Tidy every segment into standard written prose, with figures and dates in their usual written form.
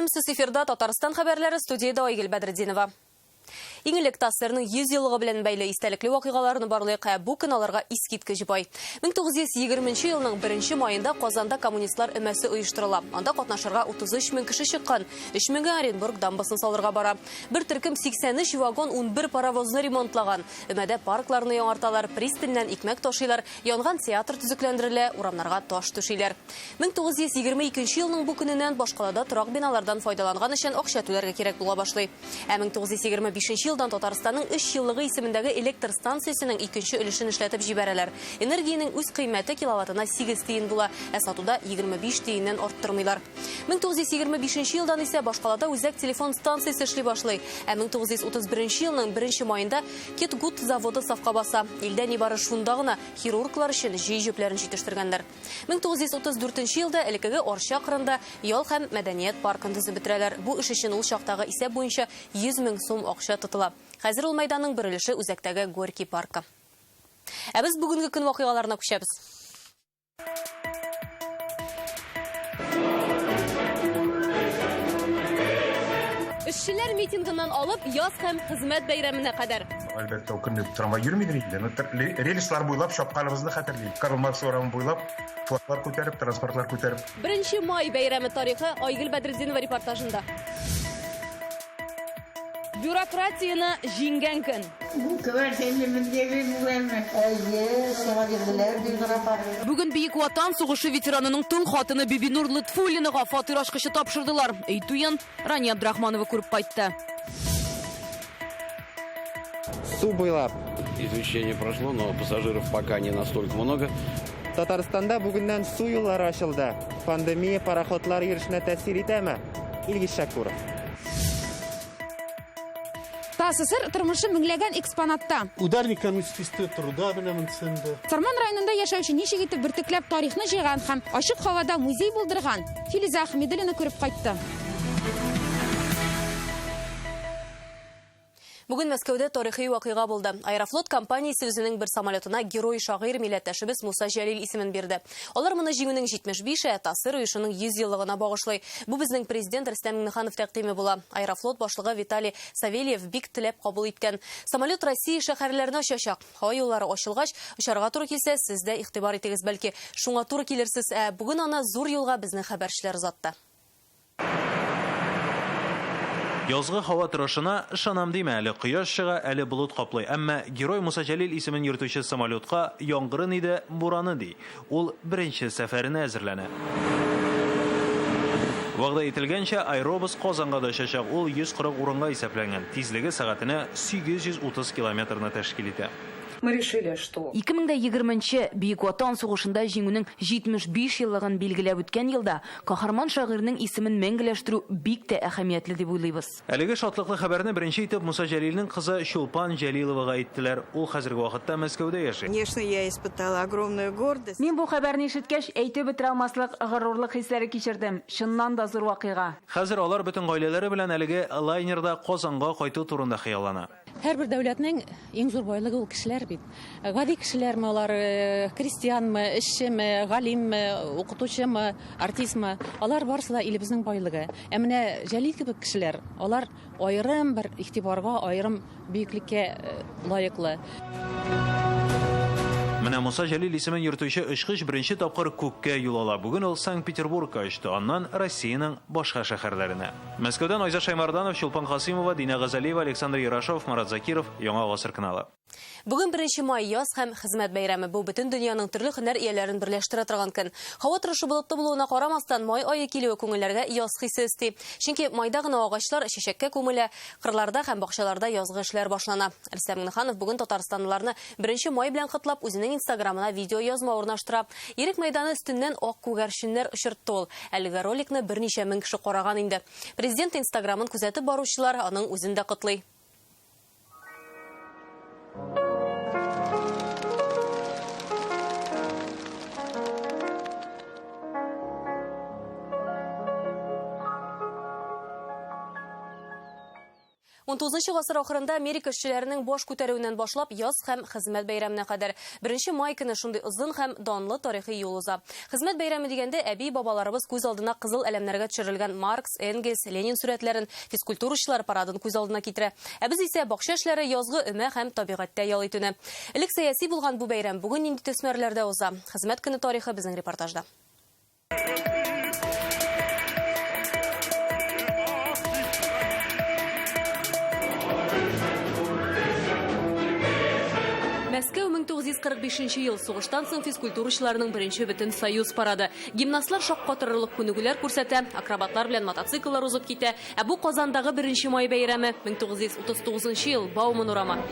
Исәнмесез, эфирда Татарстан хәбәрләре, студиядә Айгөл Бәдретдинова. Иң элек ТАССРның 100 еллыгы белән бәйле истәлекле вакыйгаларны барлыйк, ә бу көн аларга искиткеч бай. 1920 елның 1 маенда Казанда коммунистлар өмәсе оештырыла. Анда катнашырга 33 мең кеше чыккан. 3 меңе Оренбург дамбасын салырга бара. Бер төркем 83 вагон 11 паровозны ремонтлаган. Өмәдә паркларны яңарталар, пристаньнән икмәк ташыйлар, янган театр төзекләндерелә, урамнарга таш түшиләр. 1922 елның бу көненнән башкалада торак биналардан файдаланган өчен акча түләргә кирәк була башлый. Ә 1925 елдан Татарстанның 3 еллыгы исемендәге электр станциясенең икенче өлешен эшләтеп җибәрәләр. Энергиянең үз кыйммәте киловаттына 8 тиен була, ә сатуда 25 тиеннән арттырмыйлар. 1925 елдан исә башкалада үзәк телефон станциясе эшли башлый. Ә 1931 елның 1 маенда Кетгут заводы сафка баса. Илдә нибары шунда гына хирурглар өчен җөй җепләрен җитештергәннәр. 1934 елда элеккеге Арча кырында ял һәм мәдәният паркын төзеп бетерәләр. Бу эш өчен ул чактагы исәп буенча 100 мең сум акча тотыла. Хәзер ул мәйданның бер өлеше үзәктәге Горький паркы. Ә без бүгенге көн вакыйгаларына күчәбез. Эшчеләр митингыннан алып яз һәм хезмәт бәйрәменә кадәр. Әлбәттә, ул көнне трамвай йөрмидер инде. Но рельслар буйлап чапканыбызны хәтерлим. Карл Маркс урамы буйлап флаглар күтәреп, транспортлар күтәреп. 1 май бәйрәме тарихы Айгөл Бәдретдинова репортажында. Бюрократияне җиңгән көн. Бу Бүген Бөек Ватан сугышы ветеранының тол хатыны Бибинур Лотфуллинага фатир ачкычы тапшырдылар. Өй туен Рания Абдрахманова күреп кайтты. Су буйлап. Извещение прошло, но пассажиров пока не настолько много. Татарстанда бүгеннән су юллары ачылды. Пандемия пароходлар йөрешенә тәэсир итәме? Илгиз Шәкүров. ТАССР тормышы меңләгән экспонатта. Ударник коммунистического труда менә монсында. Сарман районында яшәүче ничек итеп бөртекләп тарихны җыйган һәм ачык һавада музей булдырган Филизә Ахмедуллина күреп кайтты. Бүген Мәскәүдә тарихи вакыйга булды. Аэрофлот компаниясе үзенең бер самолетына герой шагыйрь милләттәшебез Муса Җәлил исемен бирде. Алар моны җиңүнең 75, ә ТАССР оешуның 100 еллыгына багышлый. Бу безнең президент Рөстәм Миңнеханов тәкъдиме була. Аэрофлот башлыгы Виталий Савельев бик теләп кабул иткән. Самолет Россия шәһәрләренә очачак. Һава юллары ачылгач, очарга туры килсә, сез дә игътибар итегез, бәлки, шуңа туры килерсез. Ә бүген аны зур юлга безнең хәбәрчеләр озатты. Язгы һава торышына ышанам димә, әле кояш чыга, әле болыт каплый. Әмма герой Муса Җәлил исемен йөртүче самолетка яңгыры ни дә, бураны ди. Ул беренче сәфәренә әзерләнә. Вәгъдә ителгәнчә, аэробус Казанга да очачак. Ул 140 урынга исәпләнгән. Тизлеге сәгатенә 830 километрны тәшкил итә. Мы решили, что 2020 нче Бөек Ватан сугышында җиңүнең 75 еллыгын билгеләп үткән елда каһарман шагыйрьнең исемен мәңгеләштерү бик тә әһәмиятле дип уйлыйбыз. Әлеге шатлыклы хәбәрне беренче итеп Муса Җәлилнең кызы Чулпан Җәлиловага әйттеләр. Ул хәзерге вакытта Мәскәүдә яши. Конечно, я испытала огромную гордость. Мин бу хәбәрне ишеткәч, әйтеп бетерә алмаслык горурлык хисләре кичердем. Чыннан да зур вакыйга. Хәзер алар бөтен гаиләләре белән әлеге лайнерда Казанга кайту турында хыяллана. Һәрбер дәүләтнең иң зур байлыгы ул кешеләр бит. Гади кешеләрме алар, крестьянмы, эшчеме, галимме, укытучымы, артистмы, алар барысы да илебезнең байлыгы. Ә менә Җәлил кебек кешеләр, алар аерым бер игътибарга, аерым бөеклеккә лаеклы. Менә Муса Җәлил исемен йөртүче очкыч беренче тапкыр күккә юл ала. Бүген ул Санкт-Петербургка очты, аннан Россиянең башка шәһәрләренә. Мәскәүдән Айзат Шаймарданов, Чулпан Касыймова, Динә Газалиева, Александр Ярашов, Марат Закиров, Яңа Гасыр каналы. Бүген 1 май яз һәм хезмәт бәйрәме. Бу бөтен дөньяның төрле һөнәр ияләрен берләштерә торган көн. Һава торышы болытлы булуына карамастан, май ае килүе күңелләргә яз хисе өсти. Чөнки майда гына агачлар чәчәккә күмелә, кырларда һәм бакчаларда язгы эшләр башлана. Рөстәм Миңнеханов бүген татарстанлыларны 1 май белән котлап, үзенең Инстаграмына видеоязма урнаштыра. Ирек мәйданы өстеннән ак күгәрченнәр очыртты ул. Әлеге роликны берничә мең кеше караган инде. Президент Инстаграмын күзәтеп баручылар аның үзен дә котлый. 19 гасыр ахырында Америка эшчеләренең баш күтәрүеннән башлап яз һәм хезмәт бәйрәменә кадәр 1 май көне шундый озын һәм данлы тарихи юл уза. Хезмәт бәйрәме дигәндә әби бабаларыбыз күз алдына кызыл әләмнәргә төшерелгән Маркс, Энгельс, Ленин сурәтләрен, физкультурачылар парадын күз алдына китерә. Ә без исә бакча эшләре, язгы өмә һәм табигатьтә ял итүне. Элек сәяси булган бу бәйрәм бүген нинди төсмерләрдә уза? Хезмәт көне тарихы безнең репортажда. Мәскәү 1945 ел сугыштан соң физкультурачыларның беренче бөтен союз парады. Гимнастлар шаккатырырлык күнегүләр күрсәтә, акробатлар белән мотоцикллар узып китә. Ә бу Казандагы 1 май бәйрәме 1939 ел Бауман урамы.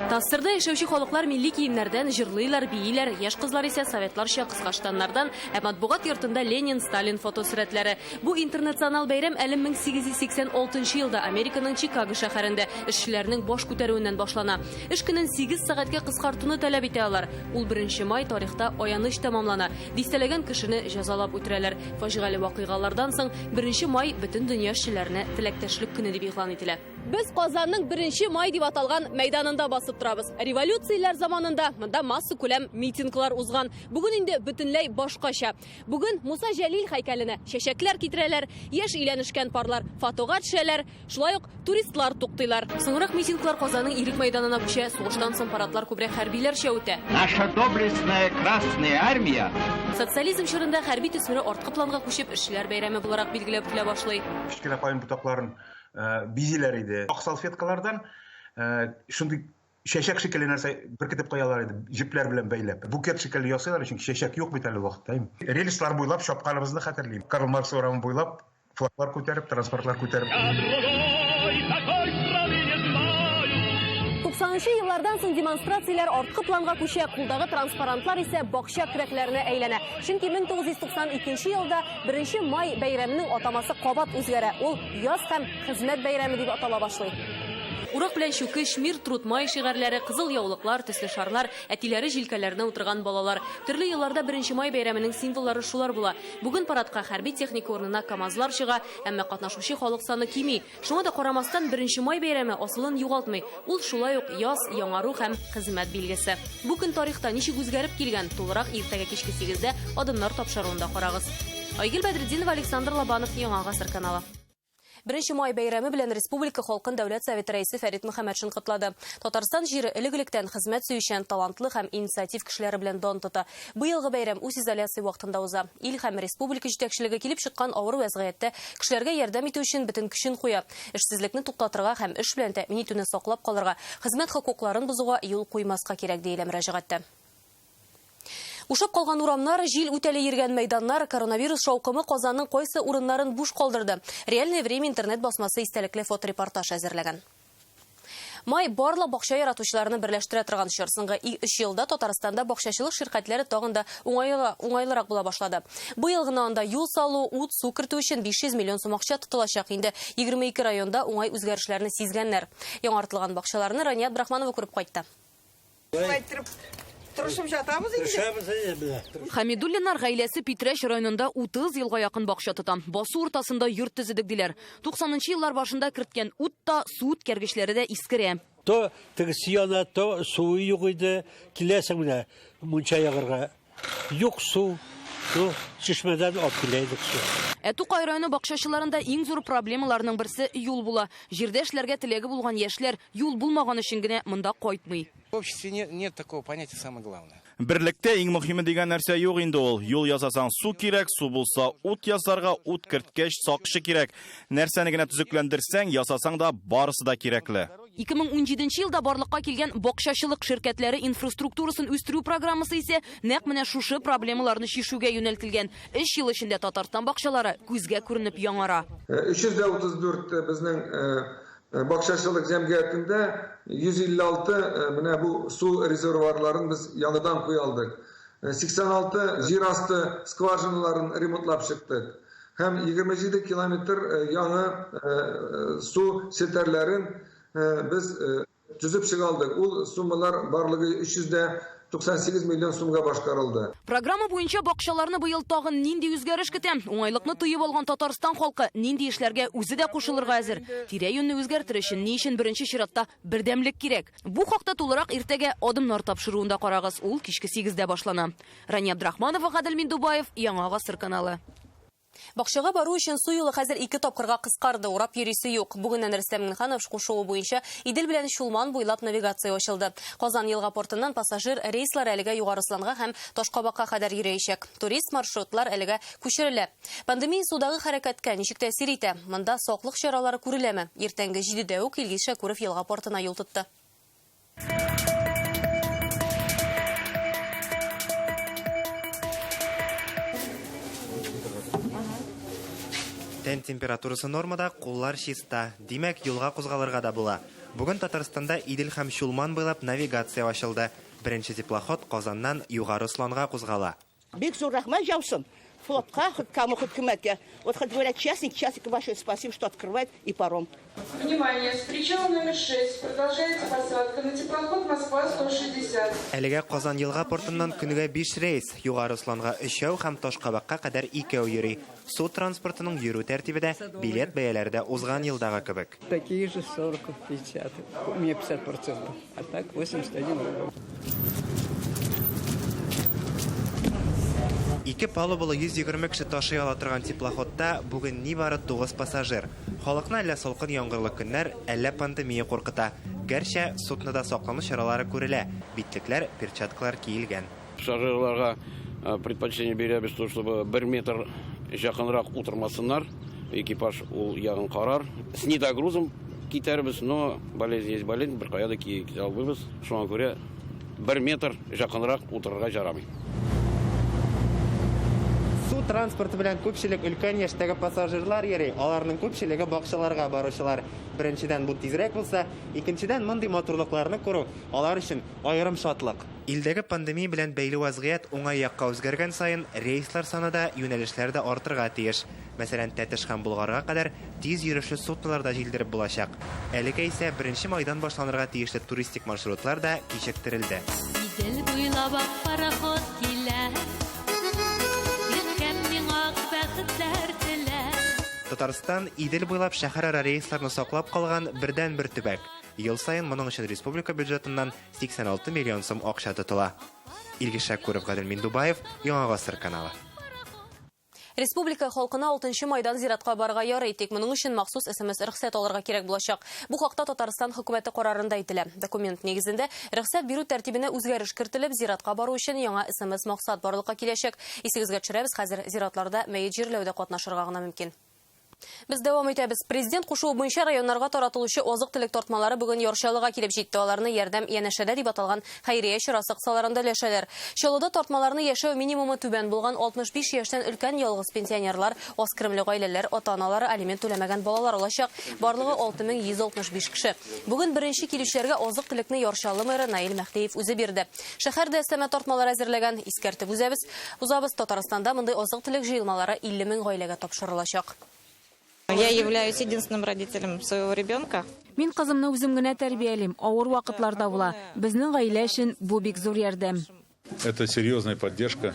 ТАССРда яшәүче халыклар милли киемнәрдән җырлыйлар, бииләр, яшь кызлар исә советларча кыска штаннардан, ә матбугат йортында Ленин, Сталин фотосурәтләре. Бу интернационал бәйрәм әле 1886 елда Американың Чикаго шәһәрендә эшчеләрнең баш күтәрүеннән башлана. Эш көнен 8 сәгатькә кыскартуны таләп итә алар. Ул 1 май тарихта аяныч тәмамлана. Дистәләгән кешене җәзалап үтерәләр. Фаҗигале вакыйгалардан соң 1 май бөтен дөнья эшчеләренә теләктәшлек көне дип игълан ителә. Без Казанның 1 май дип аталган мәйданында басып торабыз. Революцияләр заманында монда масса күләм митинглар узган. Бүген инде бөтенләй башкача. Бүген Муса Җәлил һәйкәленә чәчәкләр китерәләр, яшь өйләнешкән парлар фотога төшәләр, шулай ук туристлар туктыйлар. Соңрак митинглар Казанның Ирек мәйданына күчә. Сугыштан соң парадлар күбрәк хәрбиләрчә үтә. Наша доблестная Красная Армия. Социализм чорында хәрби төсмере арткы планга күчеп, эшчеләр бәйрәме буларак билгеләп үтелә башлый. Кечкенә каен ботакларын бизиләр иде. Ак салфеткалардан шундый чәчәк шикелле нәрсә беркетеп куялар иде, җепләр белән бәйләп. Букет шикелле ясыйлар, чөнки чәчәк юк бит әле вакытта. Рельслар буйлап чапканыбызны хәтерлим. Карл Маркс урамы буйлап флаглар күтәреп, транспортлар күтәреп. 90 еллардан соң демонстрацияләр арткы планга күчә, кулдагы транспарантлар исә бакча көрәкләренә әйләнә. Чөнки 1992 елда 1 май бәйрәменең атамасы кабат үзгәрә. Ул яз һәм хезмәт бәйрәме дип атала башлый. Урак белән чүкеч, мир, труд, май шигарьләре, кызыл яулыклар, төсле шарлар, әтиләре җилкәләренә утырган балалар. Төрле елларда 1 май бәйрәменең символлары шулар була. Бүген парадка хәрби техника урынына КАМАЗлар чыга, әмма катнашучы халык саны кими. Шуңа да карамастан 1 май бәйрәме асылын югалтмый. Ул шулай ук яз, яңару һәм хезмәт билгесе. Бу көн тарихта ничек үзгәреп килгән, тулырак иртәгә кичке 8-дә Адымнар тапшыруында карагыз. Айгөл Бәдретдинова, Александр Лобанов, Яңа Гасыр каналы. 1 май бәйрәме белән Республика халкын Дәүләт Советы рәисе Фәрит Мөхәммәтшин котлады. Татарстан җире элек-электән хезмәт сөючән, талантлы һәм инициатив кешеләре белән дан тота. Быелгы бәйрәм үз изоляция вакытында уза. Ил һәм республика җитәкчелеге килеп чыккан авыр вәзгыятьтә кешеләргә ярдәм итү өчен бөтен көчен куя. Эшсезлекне туктатырга һәм эш белән тәэмин итүне саклап калырга, хезмәт хокукларын бозуга юл куймаска кирәк, диелә мөрәҗәгатьтә. Ушап калган урамнар, җил үтәле йөргән мәйданнар, коронавирус шаукымы Казанның кайсы урыннарын буш калдырды. Реальное время интернет басмасы истәлекле фоторепортаж әзерләгән. Май барлык бакча яратучыларны берләштерә торган чор. Соңгы 3 елда Татарстанда бакчачылык ширкәтләре тагын да уңайлырак була башлады. Быел гына анда юл салу, ут, су кертү өчен 500 миллион сум акча тотылачак. Инде 22 районда уңай үзгәрешләрне сизгәннәр. Яңартылган бакчаларны Рания Абдрахманова күреп кайтты. Тырышып жатабыз инде. Хамидуллиннар гаиләсе Питрәч районында 30 елга якын бакча тота. Басу уртасында йорт төзедек диләр. 90нчы еллар башында керткән ут та, су үткәргечләре дә искерә. То тегесе яна, то суы юк иде. Киләсең менә мунча ягарга. Юк су. Су чишмәдән алып килә идек су. Ә Тукай районы бакчачыларында иң зур проблемаларның берсе юл була. Җирдә эшләргә теләге булган яшьләр юл булмаган өчен генә монда кайтмый. В обществе нет такого понятия самое главное. Берлектә иң мөһиме дигән нәрсә юк инде ул. Юл ясасаң су кирәк, су булса ут ясарга, ут керткәч сакчы кирәк. Нәрсәне генә төзекләндерсәң, ясасаң да барысы да кирәкле. 2017 елда барлыкка килгән бакчачылык ширкәтләре инфраструктурасын үстерү программасы исә нәкъ менә шушы проблемаларны чишүгә юнәлтелгән. 3 ел эчендә Татарстан бакчалары күзгә күренеп яңара. 334 безнең бакчачылык җәмгыятендә 156 менә бу су резервуарларын без яңадан куя алдык. 86 җир асты скважиналарын ремонтлап чыктык. Һәм 27 километр яңа су челтәрләрен без төзеп чыга алдык. Ул суммалар барлыгы 380 98 миллион сумга башкарылды. Программа буенча бакчаларны быел тагын нинди үзгәреш көтә? Уңайлыкны тоеп алган Татарстан халкы нинди эшләргә үзе дә кушылырга әзер? Тирә-юньне үзгәртер өчен ни өчен беренче чиратта бердәмлек кирәк? Бу хакта тулырак иртәгә Адымнар тапшыруында карагыз. Ул кичке 8дә башлана. Рания Абдрахманова, Гадел Миндубаев, Яңа Гасыр каналы. Бакчага бару өчен су юлы хәзер 2 тапкырга кыскарды, урап йөрисе юк. Бүгеннән Рөстәм Миңнеханов кушуы буенча Идел белән Чулман буйлап навигация ачылды. Казан елга портыннан пассажир рейслары әлегә Югары Осланга һәм Ташкабакка кадәр йөрәячәк. Турист маршрутлар әлегә күчерелә. Пандемия судагы хәрәкәткә ничек тәэсир итә? Монда саклык чаралары күреләме? Иртәнге 7дә үк Илгиз Шәкүров елга портына юл тотты. Тән температурасы нормада, куллар чиста. Димәк, юлга кузгалырга да була. Бүген Татарстанда Идел һәм Чулман буйлап навигация ачылды. Беренче теплоход Казаннан Югары Осланга кузгала. Бик зур рәхмәт яусын флотка, хоть кому, хоть хөкүмәткә. Вот хоть говорят частники, частники большое спасибо, что открывает и паром. Внимание, с причала номер 6 продолжается посадка на теплоход Москва-160. Әлегә Казан елга портыннан көнгә 5 рейс, Югары Осланга өчәү һәм Ташкабакка кадәр икәү йөри. Су транспортының йөрү тәртибе дә, билет бәяләре дә узган елдагы кебек. Такие же 40, 50. У меня 50%, а так 81 рубль. Ике палубалы 120 кеше ташый ала торган теплоходта бүген нибары 9 пассажир. Халыкны әллә салкын яңгырлы көннәр, әллә пандемия куркыта. Гәрчә суднода саклану чаралары күрелә. Битлекләр, перчаткалар киелгән. Пассажирларга предпочтение бирәбез, то, чтобы 1 метр якынрак утырмасыннар. Экипаж ул ягын карар. С недогрузом китәрбез, но болезнь есть болезнь, бер кая да китә алмыйбыз. Шуңа күрә 1 метр якынрак утырырга ярамый. Су транспорты белән күпчелек өлкән яшьтәге пассажирлар йөри. Аларның күпчелеге бакчаларга баручылар. Беренчедән, бу тизрәк булса, икенчедән, мондый матурлыкларны күрү алар өчен аерым шатлык. Илдәге пандемия белән бәйле вазгыять уңай якка үзгәргән саен рейслар саны да, юнәлешләр дә артырга тиеш. Мәсәлән, Тәтеш һәм Болгарга кадәр тиз йөрешле судноларда җилдереп булачак. Әлегә исә 1 майдан башланырга тиешле туристик маршрутлар да кичектерелде. Идел буйлап ак пароход килә. Иркәм миңа бәхетләр теләп. Татарстан Идел буйлап шәһәрара рейсларны саклап калган бердәнбер төбәк. Ел саен моның өчен республика бюджетыннан 86 миллион сум акча тотыла. Илгиз Шәкүров, Гадел Миндубаев, Яңа Гасыр каналы. Республика халкына 6 майдан зиратка барырга ярый, тик моның өчен махсус СМС рөхсәт алырга кирәк булачак. Бу хакта Татарстан хөкүмәте карарында әйтелә. Документ нигезендә рөхсәт бирү тәртибенә үзгәреш кертелеп, зиратка бару өчен яңа СМС максат барлыкка киләчәк. Исегезгә төшерәбез, хәзер зиратларда мәет җирләүдә катнашырга гына мөмкин. Без дәвам итәбез. Президент кушуы буенча районнарга таратылучы азык-төлек тартмалары бүген Яр Чаллыга килеп җитте. Аларны ярдәм янәшәдә дип аталган хәйрия чарасы кысаларында өләшәләр. Чаллыда тартмаларны яшәү минимумы түбән булган 65 яшьтән өлкән ялгыз пенсионерлар, аз керемле гаиләләр, ата-аналары алимент түләмәгән балалар алачак. Барлыгы 6165 кеше. Бүген беренче килүчеләргә азык-төлекне Яр Чаллы мэры Наил Мәһдиев үзе бирде. Шәһәрдә өстәмә тартмалар әзерләгән. Искәртеп үзәбез. Узабыз, Татарстанда мондый азык-төлек җыелмалары 50 мең гаиләгә тапшырылачак. Я являюсь единственным родителем своего ребенка. Мин кызымны үзем генә тәрбиялим. Авыр вакытларда була. Безнең гаилә өчен бу бик зур ярдәм. Это серьезная поддержка.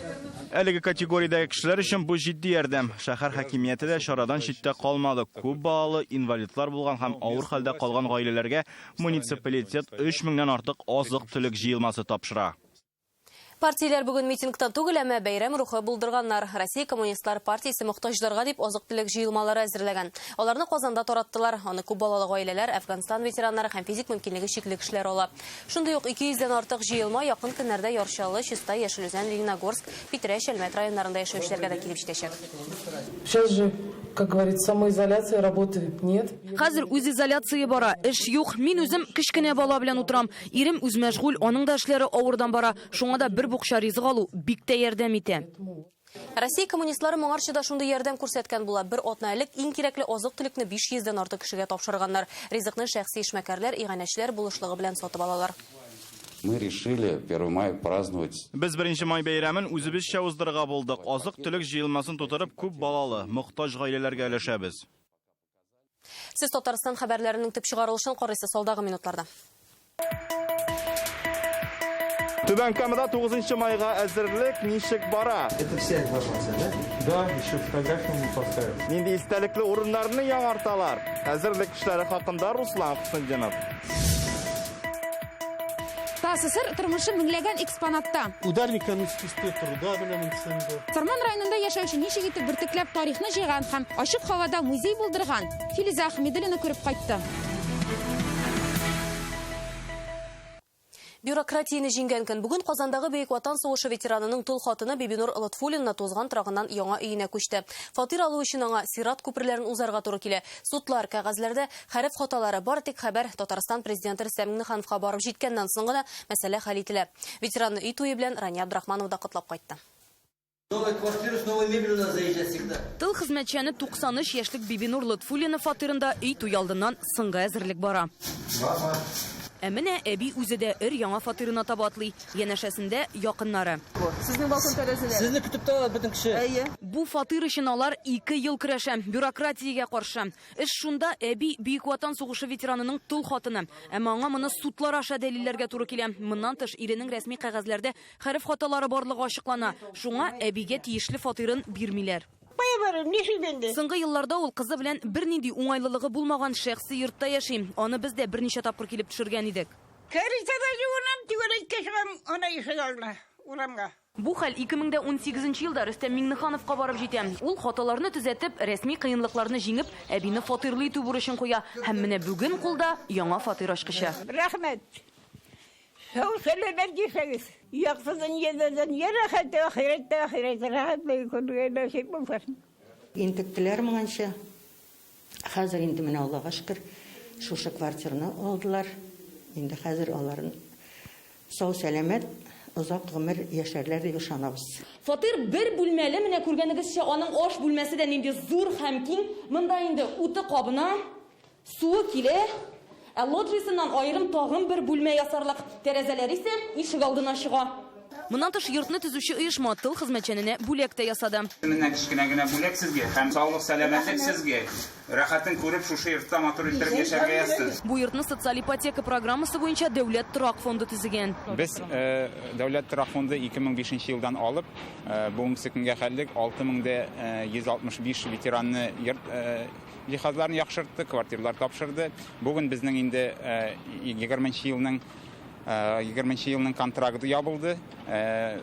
Әлеге категориядәге кешеләр өчен бу җитди ярдәм. Шәһәр хакимияте дә чарадан читтә калмады. Күп балалы, инвалидлар булган һәм авыр хәлдә калган гаиләләргә муниципалитет 3000-нән артык азык-төлек җыелмасы тапшыра. Партияләр бүген митингтан түгел, әмма бәйрәм рухы булдырганнар. Россия Коммунистлар партиясе мохтаҗларга дип азык-төлек җыелмалары әзерләгән. Аларны Казанда тараттылар. Аны күп балалы гаиләләр, Әфганстан ветераннары һәм физик мөмкинлеге чикле кешеләр ала. Шундый ук 200-дән артык җыелма якын көннәрдә Яр Чаллы, Чистай, Яшел Үзән, Лениногорск, Питрәч, Әлмәт районнарында яшәүчеләргә дә килеп җитәчәк. Сейчас же, как говорится, самоизоляция, работы нет. Хәзер үзизоляция бара, эш юк. Мин үзем кечкенә бала белән утырам. Ирем үз мәшгуль, аның да эшләре авырдан бара. Шуңа да бер букча ризык алу бик тә ярдәм итә. Россия коммунистлары моңарчы да шундый ярдәм күрсәткән була. Бер атна элек иң кирәкле азык-төлекне 500-дән артык кешегә тапшырганнар. Ризыкны шәхси эшмәкәрләр, иганәчеләр булышлыгы белән сатып алалар. Мы решили 1 мая праздновать. Без 1 май бәйрәмен үзебезчә уздырырга булдык. Азык-төлек җыелмасын тутырып, күп балалы, мохтаҗ гаиләләргә өләшәбез. Сез Татарстан хәбәрләренең төп чыгарылышын карыйсыз алдагы минутларда. Түбән Камада 9 майга әзерлек ничек бара? Это вся информация, да? Да, еще фотографию мы поставим. Нинди истәлекле урыннарны яңарталар? Әзерлек эшләре хакында Руслан Хөснетдинов. ТАССР тормышы меңләгән экспонатта. Ударник коммунистического труда белән инде. Сарман районында яшәүче ничек итеп бөртекләп тарихны җыйган һәм ачык һавада музей булдырган Филиза Ахмедуллина күреп кайтты. Бюрократияне җиңгән көн. Бүген Казандагы Бөек Ватан сугышы ветеранының тол хатыны Бибинур Лотфуллина тузган торагыннан яңа өенә күчте. Фатир алу өчен аңа сират күперләрен узарга туры килә. Судлар, кәгазьләрдә хәреф хаталары бар, тик хәбәр Татарстан президенты Рөстәм Миңнехановка барып җиткәннән соң гына мәсьәлә хәл ителә. Ветеранны өй туе белән Рания Абдрахманова да котлап кайтты. Новая квартира с новой мебелью надо заезжать всегда. Тыл хезмәтчәне 93 яшьлек Бибинур Лотфуллина фатирында өй туе алдыннан соңгы әзерлек бара. Ә менә әби үзе дә өр яңа фатирына таба атлый. Янәшәсендә якыннары. Сезнең балкон тәрәзәләре. Сезне көтеп тора бөтен кеше. Әйе. Бу фатир өчен алар 2 ел көрәшә. Бюрократиягә каршы. Эш шунда, әби Бөек Ватан сугышы ветеранының тол хатыны. Әмма аңа моны судлар аша дәлилләргә туры килә. Моннан тыш иренең рәсми кәгазьләрдә хәреф хаталары барлыгы ачыклана. Шуңа әбигә тиешле фатирын бирмиләр. Соңгы елларда ул кызы белән бернинди уңайлылыгы булмаган шәхси йортта яши. Аны без дә берничә тапкыр килеп төшергән идек. Бу хәл 2018 елда Рөстәм Миңнехановка барып җитә. Ул хаталарны төзәтеп, рәсми кыенлыкларны җиңеп, әбине фатирлы итү бурычын куя. Һәм менә бүген кулда яңа фатир ачкычы. Рәхмәт. Сау сәламәт яшәгез. Яхшы дөньядан рәхәт, ахирәттә ахирәт рәхәт күрергә насыйп булсын. Интектеләр моңанча. Хәзер инде менә Аллага шөкер, шушы квартираны алдылар. Инде хәзер аларын сау сәламәт, озак гомер яшәрләр дип ышанабыз. Фатир бер бүлмәле, менә күргәнегезчә, аның аш бүлмәсе дә нинди зур һәм киң. Монда инде уты кабына, суы килә. Ә лоджиясеннән аерым тагын бер бүлмә ясарлык. Тәрәзәләр исә ишек алдына чыга. Моннан тыш йортны төзүче оешма тыл хезмәтчәненә бүләк тә ясады. Менә кечкенә генә бүләк сезгә һәм саулык, сәламәтлек сезгә. Рәхәтен күреп шушы йортта матур итеп яшәргә язсын. Бу йортны социаль ипотека программасы буенча дәүләт торак фонды төзегән. Без дәүләт торак фонды 2005 елдан алып, бүгенге көнгә хәллек 6165 ветеранны йорт җиһазларын яхшыртты, квартиралар тапшырды. Бүген безнең инде 20 елның контракты ябылды.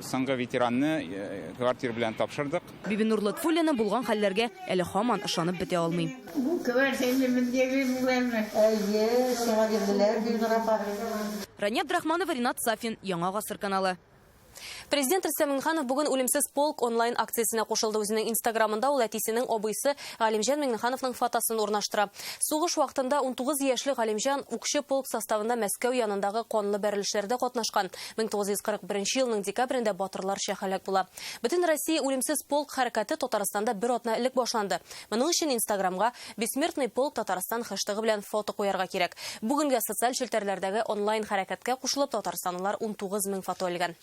Соңгы ветеранны квартир белән тапшырдык. Бибинур Лотфуллина булган хәлләргә әле һаман ышанып бетә алмый. Бу квартирны безгә бирделәрме? Әйе, сиңа бирделәр, Бибинур апа. Рания Абдрахманова, Ринат Сафин, Яңа Гасыр каналы. Президент Рөстәм Миңнеханов бүген Үлемсез полк онлайн акциясенә кушылды. Үзенең Инстаграмында ул әтисенең абыйсы Галимҗан Миңнехановның фотосын урнаштыра. Сугыш вакытында 19 яшьле Галимҗан укчы полк составында Мәскәү янындагы канлы бәрелешләрдә катнашкан. 1941 елның декабрендә батырларча һәлак була. Бөтен Россия Үлемсез полк хәрәкәте Татарстанда бер атна элек башланды. Моның өчен Инстаграмга Бессмертный полк Татарстан хэштегы белән фото куярга кирәк. Бүгенге социаль челтәрләрдәге онлайн хәрәкәткә кушылып татарстанлылар 19 мең фото элгән.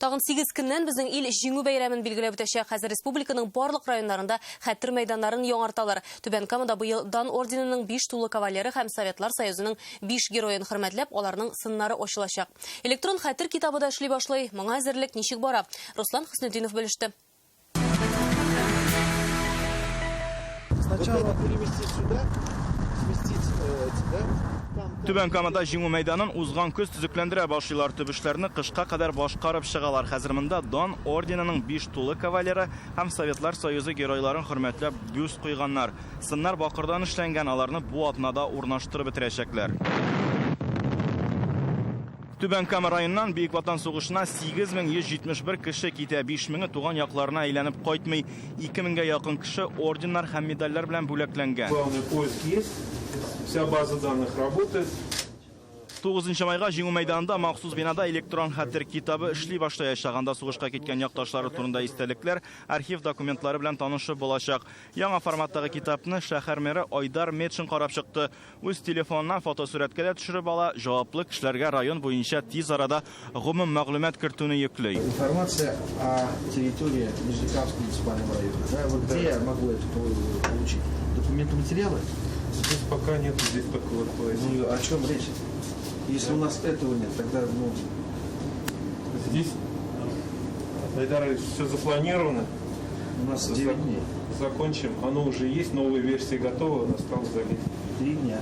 Тагын 8 көннән безнең ил Җиңү бәйрәмен билгеләп үтәчәк. Хәзер республиканың барлык районнарында хәтер мәйданнарын яңарталар. Түбән Камада быел Дан орденының 5 тулы кавалеры һәм Советлар Союзының 5 героен хөрмәтләп, аларның сыннары ачылачак. Электрон хәтер китабы да эшли башлый. Моңа әзерлек ничек бара? Руслан Хөснетдинов белеште. Сначала переместить сюда, сместить эти, да? Түбән Камада Җиңү мәйданын узган көз төзекләндерә башлыйлар. Төп эшләрне кышка кадәр башкарып чыгалар. Хәзер монда Дан орденының 5 тулы кавалеры һәм Советлар Союзы геройларын хөрмәтләп бюст куйганнар. Сыннар бакырдан эшләнгән, аларны бу атнада урнаштырып бетерәчәкләр. Түбән Кама районыннан Бөек Ватан сугышына 8171 кеше китә, 5000-е туган якларына әйләнеп кайтмый. 2000-гә якын кеше орденнар һәм медальләр белән бүләкләнгән. Главный поиск есть, вся база данных работает. 9 майга Җиңү мәйданында махсус бинада электрон хәтер китабы эшли башлаячак. Анда сугышка киткән якташлары турында истәлекләр, архив документлары белән танышып булачак. Яңа форматтагы китапны шәһәр мэры Айдар Метшин карап чыкты. Үз телефоныннан фотосурәткә дә төшереп ала, җаваплы кешеләргә район буенча тиз арада гомум мәгълүмат кертүне йөкли. Информация о территории Нижнекамского муниципального района. Да, вот где я могу это получить? Документы, материалы? Здесь пока нет, здесь только вот. Ну, о чем речь? Если у нас этого нет, тогда, ну, Здесь, Айдар Ильич, все запланировано. У нас 9 дней. Закончим. Оно уже есть, новые версии готовы, осталось залить. 3 дня.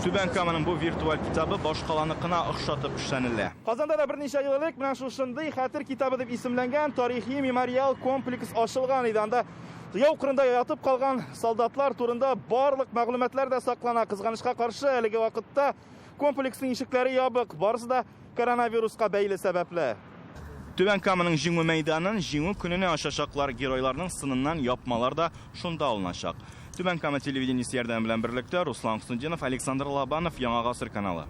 Түбән Каманың бу виртуаль китабы башкаланыкына охшатып эшләнелә. Казанда да берничә ел элек менә шушындый хәтер китабы дип исемләнгән тарихи мемориал комплекс ачылган иде. Анда яу кырында ятып калган солдатлар турында барлык мәгълүматлар да саклана. Кызганычка каршы, әлеге вакытта комплексның ишекләре ябык, барысы да коронавируска бәйле сәбәпле. Түбән Каманың Җиңү мәйданын Җиңү көненә ачачаклар. Геройларның сыныннан япмалар да шунда алыначак. Түбән Кама телевидениесе ярдәме белән берлектә Руслан Хөснетдинов, Александр Лобанов, Яңа Гасыр каналы.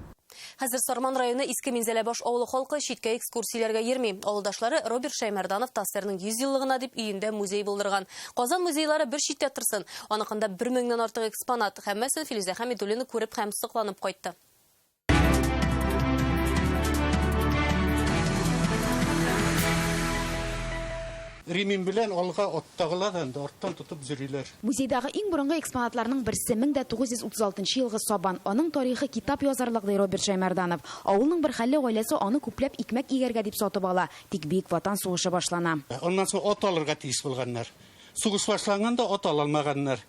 Хәзер Сарман районы Иске Минзәләбаш авылы халкы читкә экскурсияләргә йөрми. Авылдашлары Роберт Шәймәрданов ТАССРның 100 еллыгына дип өендә музей булдырган. Казан музейлары бер читтә торсын. Аныкында 1000-нән артык экспонат. Һәммәсен Филүзә Хәмидуллина күреп һәм сокланып кайтты. Ремень белән алга аттагылар да арттан тотып йөриләр. Музейдагы иң борынгы экспонатларның берсе 1936 елгы сабан. Аның тарихы китап язарлык, ди Роберт Шәймәрданов. Авылның бер хәлле гаиләсе аны күпләп икмәк игәргә дип сатып ала. Тик Бөек Ватан сугышы башлана. Аннан соң ат алырга тиеш булганнар. Сугыш башланганда ат ала алмаганнар.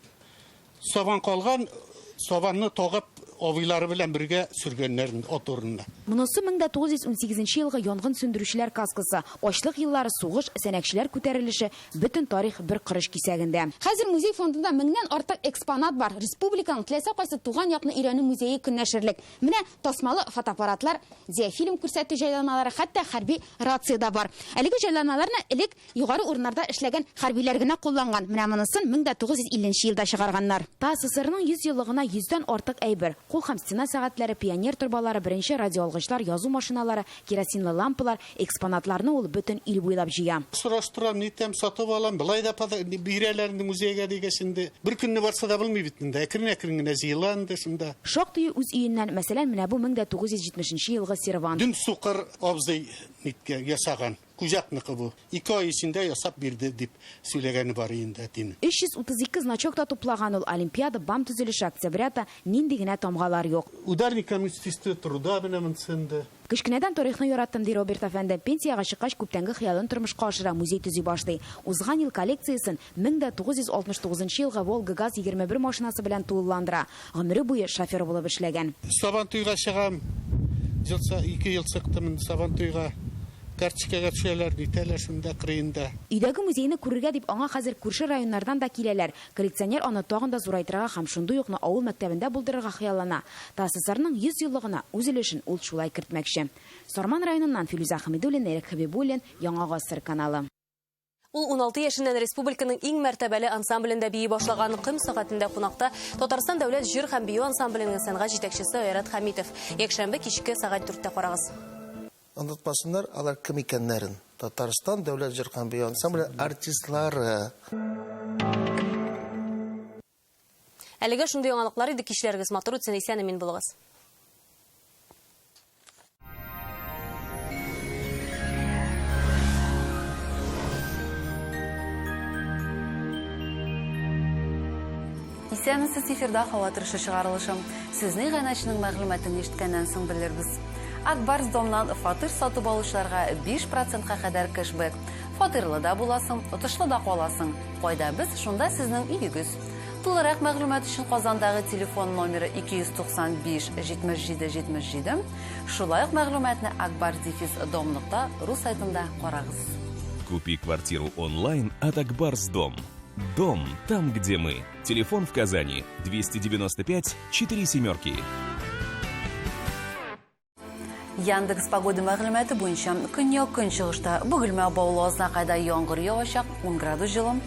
Сабан калган, сабанны тагып абыйлары белән бергә сүргәннәр ат урынына. Монысы 1918 елгы янгын сүндерүчеләр каскасы. Ачлык еллары, сугыш, сәнәкчеләр күтәрелеше, бөтен тарих бер кырыш кисәгендә. Хәзер музей фондында 1000-нән артык экспонат бар. Республиканың теләсә кайсы туган якны өйрәнү музее көнләшерлек. Менә тасмалы фотоаппаратлар, диафильм күрсәтү җайланмалары, хәтта хәрби рация да бар. Әлеге җайланмаларны элек югары урыннарда эшләгән хәрбиләр генә кулланган. Менә монысын 1950 елда чыгарганнар. ТАССРның 100 еллыгына 100-дән артык әйбер. Кул һәм стена сәгатьләре, пионер торбалары, беренче радиоалгычлар, язу машиналары, керосинлы лампалар, экспонатларны ул бөтен ил буйлап җыя. Сораштырам, нитәм, сатып алам, былай да бирәләр инде музейга дигәч инде. Бер көнне барса да булмый бит инде, әкрен-әкрен генә җыела инде шунда. Шактый үз өеннән, мәсәлән, менә бу 1970 елгы сервант. Дөм сукыр абзый ниткә ясаган. Куҗакныкы бу. 2 ай эчендә ясап бирде дип сөйләгәне бар инде әтинең. 332 значок та туплаган ул. Олимпиада, БАМ төзелеше, октябрята нинди генә тамгалар юк. Ударник коммунисты труда менә монсында. Кечкенәдән тарихны яраттым, ди Роберт әфәнде. Пенсиягә чыккач күптәнге хыялын тормышка ашыра, музей төзи башлый. Узган ел коллекциясен 1969 елгы Волга ГАЗ 21 машинасы белән тулыландыра. Гомере буе шофер булып эшләгән. Сабантуйга чыгам. Җылса 2 ел чыктым Сабантуйга. Карточкага төшәләр, нитәләр шунда кырыенда. Өйдәге музейны күрергә дип аңа хәзер күрше районнардан да киләләр. Коллекционер аны тагын да зурайтырга һәм шундый ук авыл мәктәбендә булдырырга хыяллана. ТАССРның 100 еллыгына үз өлешен ул шулай кертмәкче. Сарман районыннан Филүзә Хәмидуллина, Эрик Хәбибуллин, Яңа Гасыр каналы. Ул 16 яшеннән республиканың иң мәртәбәле ансамблендә бии башлаган. Кым сәгатендә кунакта Татарстан дәүләт җыр һәм бию ансамбленең сәнгать җитәкчесе Айрат Хәмитов. Якшәмбе кичке сәгать 4-тә карагыз. Онытмасыннар, алар кем икәннәрен. Татарстан дәүләт җыр һәм бию ансамбле артистлары. Әлегә шундый яңалыклар иде. Кичләрегез матур үтсен, исән имин булыгыз. Исәнмесез, эфирда һава торышы чыгарылышы. Сезнең гайначының мәгълүматын ишеткәннән соң белербез. Ак Барс Домнан фатир сатып алучыларга 5%-ка кадәр кэшбэк. Фатирлы да буласың, отышлы да каласың. Кайда без, шунда сезнең өегез. Тулырак мәгълүмат өчен Казандагы телефон номеры 295 77 77. Шулай ук мәгълүматны akbar-dom.ru сайтында карагыз. Купи квартиру онлайн от Ак Барс Дом. Дом там, где мы. Телефон в Казани 295 4 семерки. Яндекс погода мәгълүматы буенча көньяк көнчыгышта Бөгелмә Баулы Азнакайда яңгыр явачак 10 градус җылы.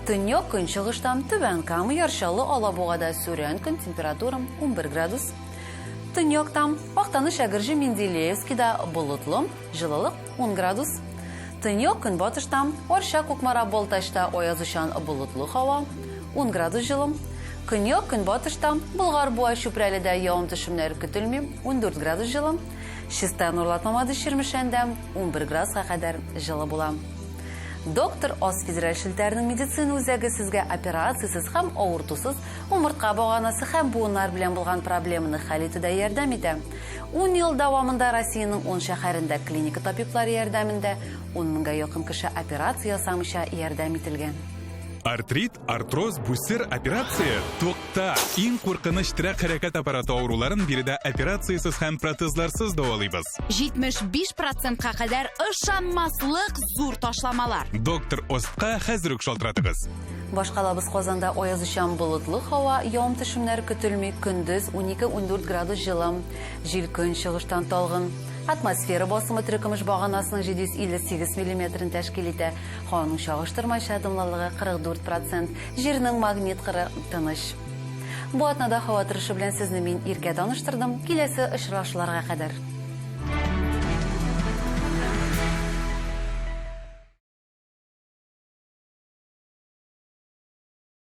Төньяк көнчыгышта Түбән Кама, Яр Чаллы, Алабугада сүрән көн температура 11 градус. Төньякта Актаныш, Әгерҗе, Менделеевскида болытлы, җылылык 10 градус. Төньяк көнбатышта Арча, Кукмара, Балтачта аязучан болытлы һава 10 градус җылы. Көньяк көнбатышта Болгар, Буа, Чүпрәледә явым-төшемнәр көтелми 14 градус җылы. Чистай, Нурлат, Мамадыш, Чирмешәндә 11 градуска кадәр җылы була. Доктор Ос федераль челтәренең медицина үзәге сезгә операциясез һәм авыртусыз умыртка баганасы һәм буыннар белән булган проблеманы хәл итүдә ярдәм итә. Ун ел дәвамында Россиянең ун шәһәрендә клиника табиблары ярдәмендә ун меңгә якын кеше операция ясамыйча ярдәм ителгән. Артрит, артроз, бүсер, операция? Тукта! Иң куркыныч терәк-хәрәкәт аппараты авыруларын биредә операциясез һәм протезларсыз дәвалыйбыз. 75 процентка кадәр ышанмаслык зур ташламалар. Доктор Остка хәзер үк шалтыратыгыз. Башкалабыз Казанда аязучан болытлы һава, явым-төшемнәр көтелми, көндез 12-14 градус җылы. Җил көнчыгыштан талгын. Атмосфера басымы терекөмеш баганасының 758 миллиметрын тәшкил итә. Һаваның чагыштырмача дымлылыгы 44 процент. Җирнең магнит кыры тыныч. Бу атнада һава торышы белән сезне мин Иркә таныштырдым. Киләсе очрашуларга кадәр.